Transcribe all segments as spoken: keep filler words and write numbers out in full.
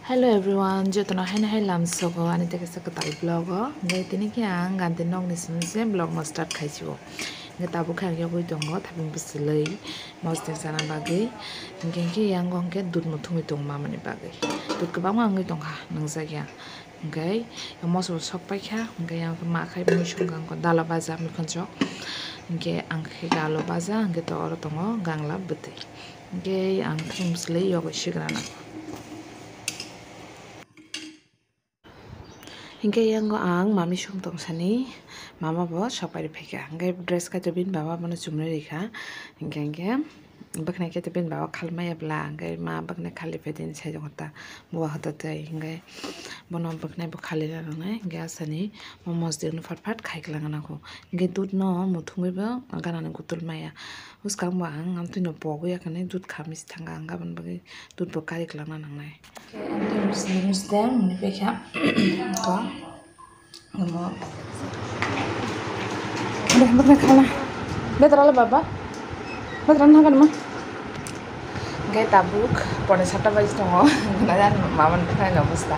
Hello everyone, jotono haino hai lamsogo ani tei kaisa kwtal vlog o. Hwnkhe tini khe ang ganti nokni simi se vlog no start khaisio. Hwnkhe tabuk khe ang yogwi tongo thapung bwswlwi mosdeng sana bagwi. Hwnkhe hwnkhe yango hwnkhe dudh muthungwi tongo mamani bagwi. Dudh kwbangma wngwi tongkha, nungjakya. Hwnkhe moso bo sok paikha, hwnkhe yang ma khai mui songkha wngkha dalo baja muikhonjok. Hwnkhe ang khe dalo baja, hwnkhe to oro tongo gangla bwtwi. Hwnkhe ang thung bwswlwi yogwi sigra nango. Hwnkhe yango ang mami song tongsani mama bo sok pai rwphaikha. Hwnkhe dress kaitor bini baba bono chumri rikha. Hwnkhe, hwnkhe bwkhnai khe bini baba khalmaya bwla, hwnkhe ma bwkhnai khali phaidi hinwi sai tongo ta, buwa hoto tei, hwnkhe bono bwkhnai bo khali rwnai, hwnkhe asani momos diun phat phat khai kwlangna kho, hwnkhe dudh no muthungwi bo ganani gutul maya, bwskang bo ang amtwi no pogwi yakani dudh khamwi se thanga, hwnkhe aboni bagwi dudh bo kari kwlangna nangnai. Hwnkhe ang tei mosdeng mwnwi paikha. Omo. Deh, bwkhnai khalna. Betra le baba. Betra na hagan ma. Hwnkhe tabuk pone satta baji tongo. Najan mamani bwkhnai no bwsta.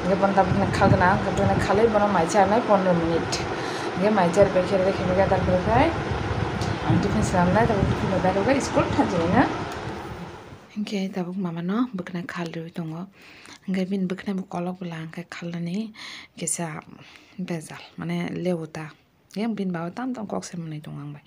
Hwnkhe bono tabuk khalgana, hwnkhe khalwi bono mai charnai pondro minute. Hwnkhe mai char pai khe rw khe rw khe tarpore khai ang tiffin swnamnai, tabuk tiffin bai rw khe school thanjani na. Hwnkhe tabuk mamano bwkhnai khalwi tongo. Hwnkhe bini bwkhnai bo kolok bwla hwnkhe khalnani kisa bejal, mane lebu ta. Yang bini baba tam tam kok se mwnwi tongo ang bai.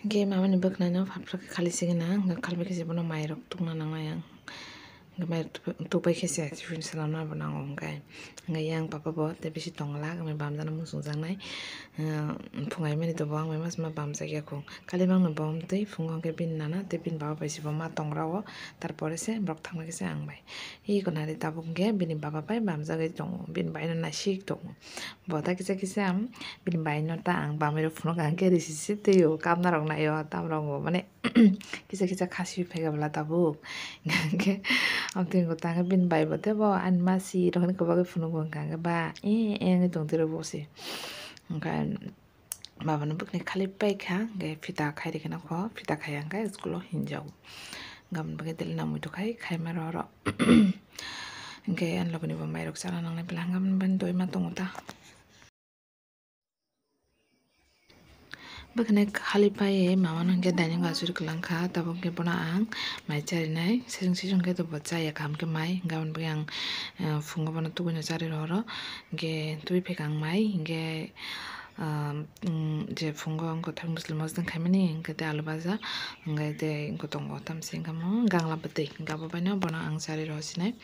Hwnkhe mamani bwkhnai no phap phap khe khali sigwna, hwnkhe khalbai khe se bono mairok tungna nangnai ang. Hwnkhe mairok tup-, tupbai khe se tiffin swnamna bo nango hwnkhe. Hwnkhe yang papa bo tei bisi tongla, hwnkhe bamjana muchungjaknai. Phungai mani to bo ang bai ma bamjakya kho. Kali mangno bo tei phungo hwnkhe bini nana tei bini baba bai se bo ma tongra o. Tarpore se borok thangna khe se ang bai. Iko nari tabuk hwnkhe bini baba bai bamjagwi tongo, bini bai no naisik tongo. Bo ta kisa kisa, bini bai no ta ang bamwi rok phunuk ang khe risi se twi o, kamna rok nai o, tam rok o, mane kisa kisa khasi phai kha bwla tabuk. Hwnkhe amtwi wngkha ta bini bai bo tei bo ani masi rok hinwi kwbagwi phunuk bo wngkha hwnkhe ba e e wngwi tong twi rw bo se. Hwnkhe baba no bwkhnai khali paikha, hwnkhe phita khai rikhe nokho, phita khai hwnkhe school o hinjao. Hwnkhe aboni bagwi daily namwi to khai, khaima rw oro. Hwnkhe ani logi ni bo mairok chana nangnai bwla hwnkhe aboni bagwi doi ma tongo ta. Bwkhanai khali paiwi mama no hwnkhe dining o achukgwi kwlangkha, tabuk hwnkhe bono ang mai charinai, sesong sesong khe bo chaya kaham khe mai, hwnkhe aboni bagwi ang, eh, phungo bono tubui no charwi rohoro, hwnkhe tubui phekha ang mai, hwnkhe, ah, um, je phungo wngkha thang bwswlwi mosdeng khaimani, hwnkhe tei alu baja, hwnkhe tei wngkha tongo tamse wngkha mo gangla bwtwi, hwnkhe abo bai no bono ang charwi rohorsinai.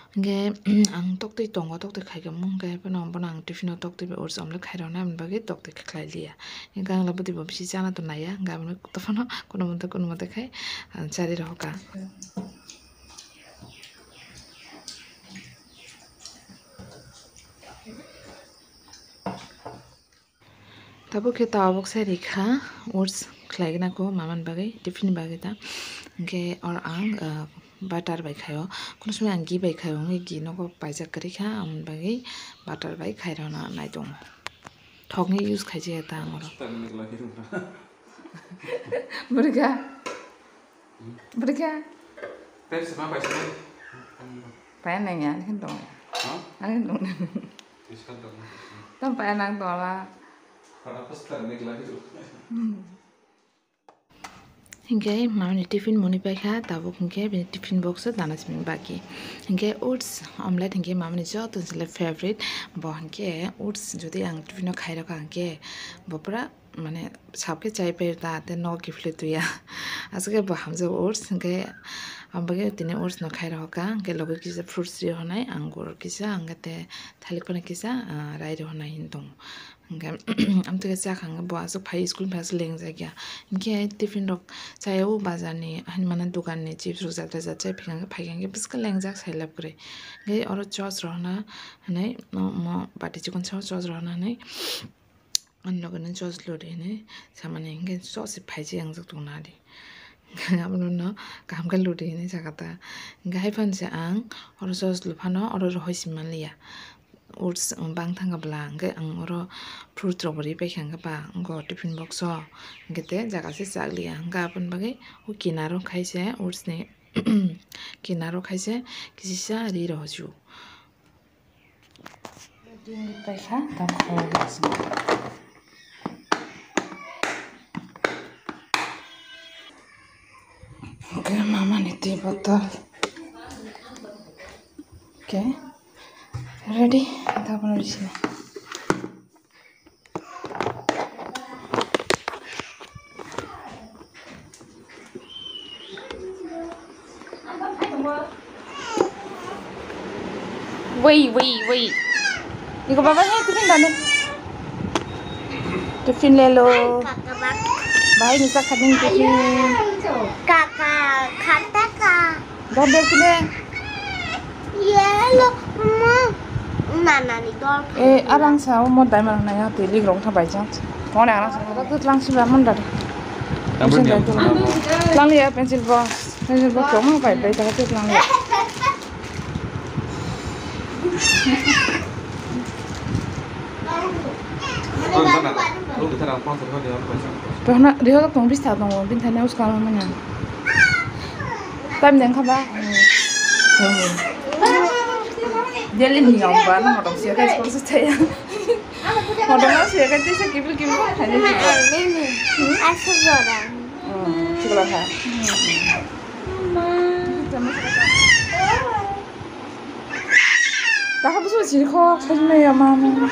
Hwnkhe, ang toktwi tongo, toktwi khaikhe mung khe phano bono ang tiffin o toktwi bai oats omelette khairoknai, aboni bagwi toktwi khe khlai liya. Hwnkhe ang labo twibo bisi chana to naiya, hwnkhe aboni tongphano kunumote kunumote khai, ah, charwi rohorkha. Tabuk khe tabuk sai rikha, oats khlaigwna kho mamani bagwi, tiffin ni bagwi ta. Hwnkhe oro ang, ah, butter bai khaio. Kunu somoi ang ghee bai khaio, wngwi ghee nogo paijak kwrwi kha, aboni bagwi butter bai khairokna nai tongo. Thokni use khaijak ya ta ang oro. Bwrwikha. Bwrwikha. Pepsi ma bai sini. Paya nang ya, ani khe dong ya. Ha? Ani khe dong. Tam paya nang dong la. Pada pas tar nik lagi tu. Hwnkhe mamani tiffin mwnwi paikha, tabuk hwnkhe bini tiffin box o dana simi baki. Hwnkhe oats omelette hwnkhe mamani joto ni favorite. Bo hwnkhe oats jodi ang tiffin o khairokha hwnkhe bo pura mane sap khe chai pai ta, tei nogo kiphilwi twi ya. Aswk khe bo hamjak oats, hwnkhe aboni bagwi tini oats no khai rohorkha, hwnkhe logi kisa fruits ri honai, angur kisa, hwnkhe tei thalik phano kisa, ah, rai ri honai hinwi tongo. Hwnkhe amtwi khe chakha, hwnkhe bo aswk phai school ni phai aswk lengjak ya. Hwnkhe tiffin rok chaya o bazar ni, hani mano dogan ni chips rok jat jat chai phikha, hwnkhe phaikha, hwnkhe bwskang lengjak sai lab kwrwi. Hwnkhe oro church rok hwnwi, hwnwi omo bati chikon church rok hwnwi. Ani logi no church lori hinwi samani, hwnkhe church se phaijak, ang jak tongo nadi. Abono no kaham khe ludi hinwi sakha ta. Hwnkhe hai phano se ang oro sos luphano oro rohoi si manliya. Oats bang thangkha bwla, hwnkhe ang oro fruit rok bo ri paikha, hwnkhe ba wngkha tiffin box o, hwnkhe tei jaga se chak liya, hwnkhe aboni bagwi o kinaro khaise oats ni kinaro khaise kisisa ri rohorju. Tin paikha, tam khawai. Okay, mama ni twi bottle. Okay, ready. Tabuk risi. Wait, wait, wait. Iko baba hai tiffin dale. Tiffin lelo. Bahai ni sakha ding tiffin. Kaka, khataka. Dale tiffin. Yelo, mo. Nana ni dol. Eh, arang sa mo dai mana ya te lig rong tha bai chance. Mo ne arang sa. Ko tlang si ba mon dale. Pencil bai tlang. Tlang ya pencil box. Pencil box mo bai bai ta tlang ya. Tohna, riho tong bisa tong, bini thani uskang mana. Time deng khaba. Daily ni yong ba, no, dong sia kai sponsor saya. Model na sia kai tisa kibil kibil thani. Asu jora. Hmm, chikla kha. Taha busu sini kho, sajma ya mama.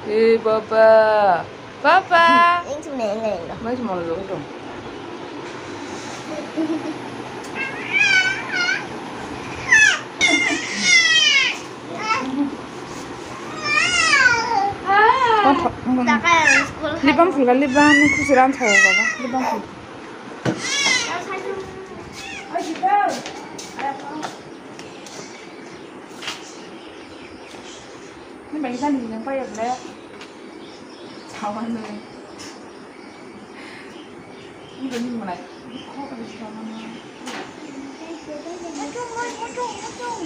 Eh, baba. Papa. Ini cuma yang lain loh. Mai cuma lo dong. Hai. Kakak yang sekolah. Lip balm full kali, lip balm ini kusiran tahu apa? Lip balm full. Ini bagi tadi yang payah le. Sawan le. Ini bagi mulai. Kok ada sawan le. Mutung, mutung, mutung.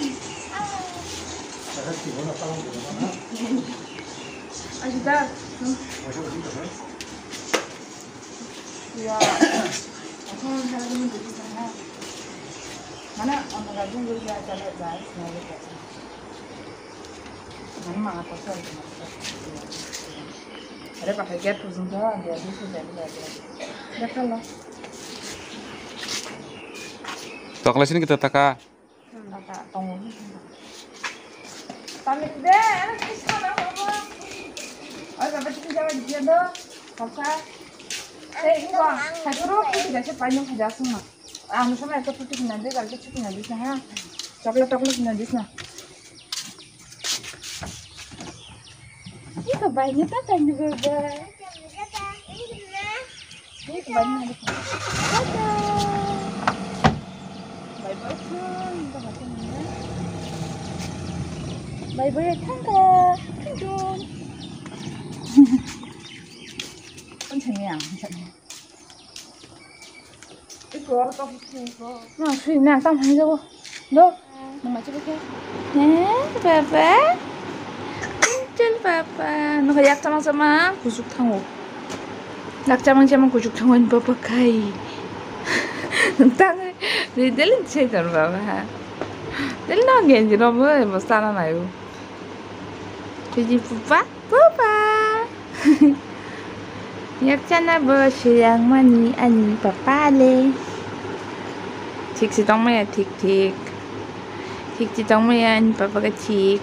Ayo dah. Ya. Aku mau cari teman jadi sana. Mana orang gabung gue dia cari guys, mau lihat. Mana mana kosong. Ada pakai gate ujung tuh, dia bisa jadi lagi. Dah kalau. Tok sini kita taka. Taka tongo. Tamit de, ano kisa na mama. Oi baba, chicken jawa dia do. Kasa. Tei ingkon, hai kuru kiti gaisa paino khaja sung na. Ang sama ekta puti kina de, kal ke chuti na de ha. Chocolate, chocolate kina de na. Iko bai ni ta tai ni baba. Iko bai ni ta. Bye bye. Bye bye thangka. Thangka. Kon thangya. Iko to. No, sui na tam hang jago. Do. Mama coba ke. Eh, baba. Pincil baba. No yak sama sama kusuk thango. Yak sama sama kusuk thango ni baba kai. Tang ni delin sai tar baba ha. Del no genji no mo mo sana na yo. Jadi pupa, pupa. Yakchana bo suyang mani ani papa le. Thik si tong maya, thik, thik. Thik si tong maya ani papa ka thik.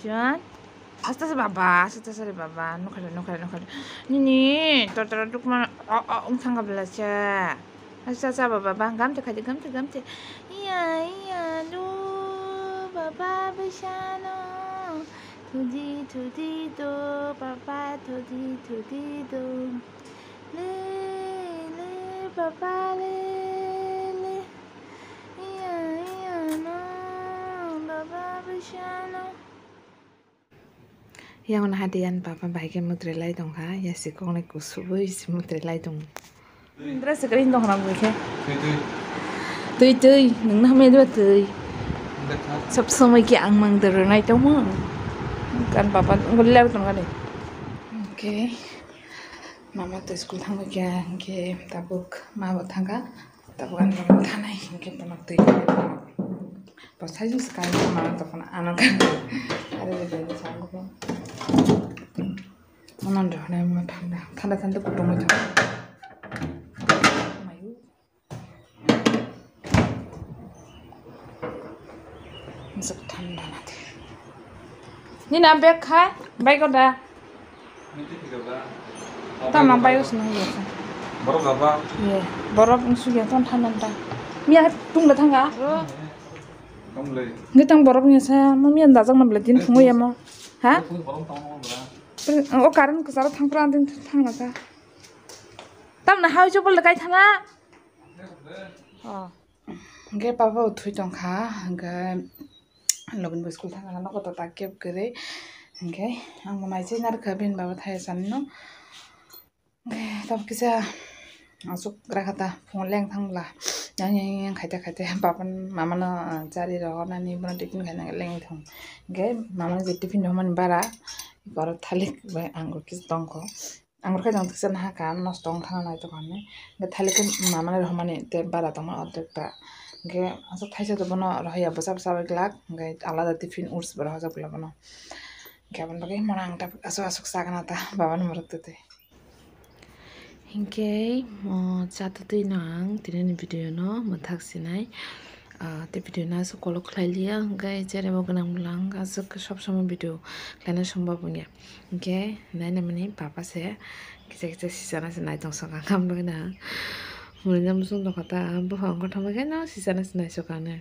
John. Asta sa baba, asta sa re baba. Nukhare, nukhare, nukhare. Nini, tor tor duk ma, o, o, ung thang ka bela cha. Acha, acha, baba, bang, gamte khaidi, gamte, gamte. Iya, iya, lu, baba, bisano. Thudi, thudi, do, baba, thudi, thudi, do. Le, le, baba, le, le. Iya, iya, no, baba, bisano. Yang hadi yan papa bai khe mutri lai tong kha, ya si kok nai kusubui si mutri lai tong. Indra se kari tong kha nang bai khe. Twi twi. Twi twi, nung na hamya dwa twi. Sab somoi khe ang mang doro nai tong mo. Kan papa ngol lai tong kha ni. Okay. Mama to school thang bai khe, okay, tabuk ma bo thang kha. Tabuk ani bagwi thanai hinkhe bono twi. Bo sai jwk swkang ma tongphano ano kan. Are de de sango. Ano de hone ma thanda. Thanda thanda kutung ma thang. Mayu. Masuk thanda na de. Ni na bag khai, bai ko da. Tam nang bai usna ya. Borok gaba. Ye, borok nsu ya ton thanan ta. Miya tung da thanga. Tong le. Ngi tang borok ni sa, mo miya da jang na bla din thungu ya mo. Ha? Borok tong mo bra. O karan ko sara thang pra din thang na ta. Tam na hau chopol da kai thana. Oh. Hingke papa bo thwi tongkha, hingke logi ni bo school thangkha, nogo to tak kebo kwrwi. Hingke ang bo naichai narwkha, bini baba thaya sanino. Hingke tabuk kisa aswk rakha ta, phungo leng thang bwla. Yang, yang, yang, yang khaite, khaite, baba ni mama no, ah, chari rohornani, bono tiffin khaina lengwi thang. Hingke mama ni je tiffin rohormani bara, oro thalik bai ang bo kisa tongkho. Ang rokhe tong tiksa naha ka nosto wng thang nai tongkha hinwi. Hwnkhe thailik khe mama nai rohormani tei bara tongmani ordek ta. Hwnkhe aswk thaisa to bono rohorya bwsa bwsa bai glak. Hwnkhe alada tiffin oats bo rohorjak bwla bono. Hwnkhe aboni bagwi mano ang ta aswk aswk chagana ta babani morok twi twi. Hwnkhe, o, cha twtwi no ang tinini video no mwthak sinai. Ah, tei video no aswk kolok khlai liya, hwnkhe cherebo gwnang bwla ang aswk sob somoi video khlaina somba wngya. Hwnkhe nainamani papa se kisa kisa sisana se naitong sokha, ang khamlokhe na. Hwnwi jang bwswng tongkha ta, buphang kothoma khe no sisana se naisokha hinwi.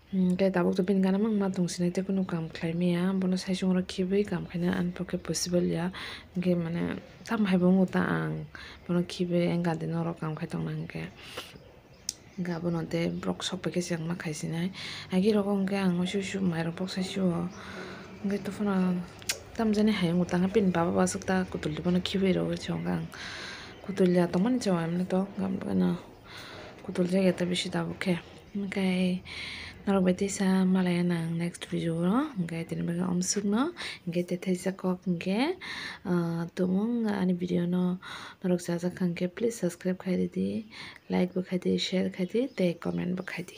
Hwnkhe tabuk to bini gana mang ma tong sinai tei kunu kam khlai maya, bono saichung oro khibwi kam khaina ani pokhe possible ya. Hwnkhe mane tamo hai bo wngo ta ang, bono khibwi ang gadi norok kam khai tongna hwnkhe. Hwnkhe abono tei borok sok pai khe se wngma khai sinai. Agi rogo hwnkhe ang uisu uisu mairok bok sai sio. Hwnkhe tei phano tamjani hai wng tangkha bini baba bo aswk ta kutuldi bono khibiui rw se wngkha ang. Kutulya tongmani se wngya mani to, hwnkhe ano kutuljakya ta bisi tabuk khe. Hwnkhe norok bai teisa malaya nang next video o, hwnkhe tini bagwi amswkno, hwnkhe tei thaisa kok hwnkhe, ah, tumung ani video no norok chajak kha hwnkhe please subscribe khai ridi. Like bo khai di, share khai di, tei comment bo khai di.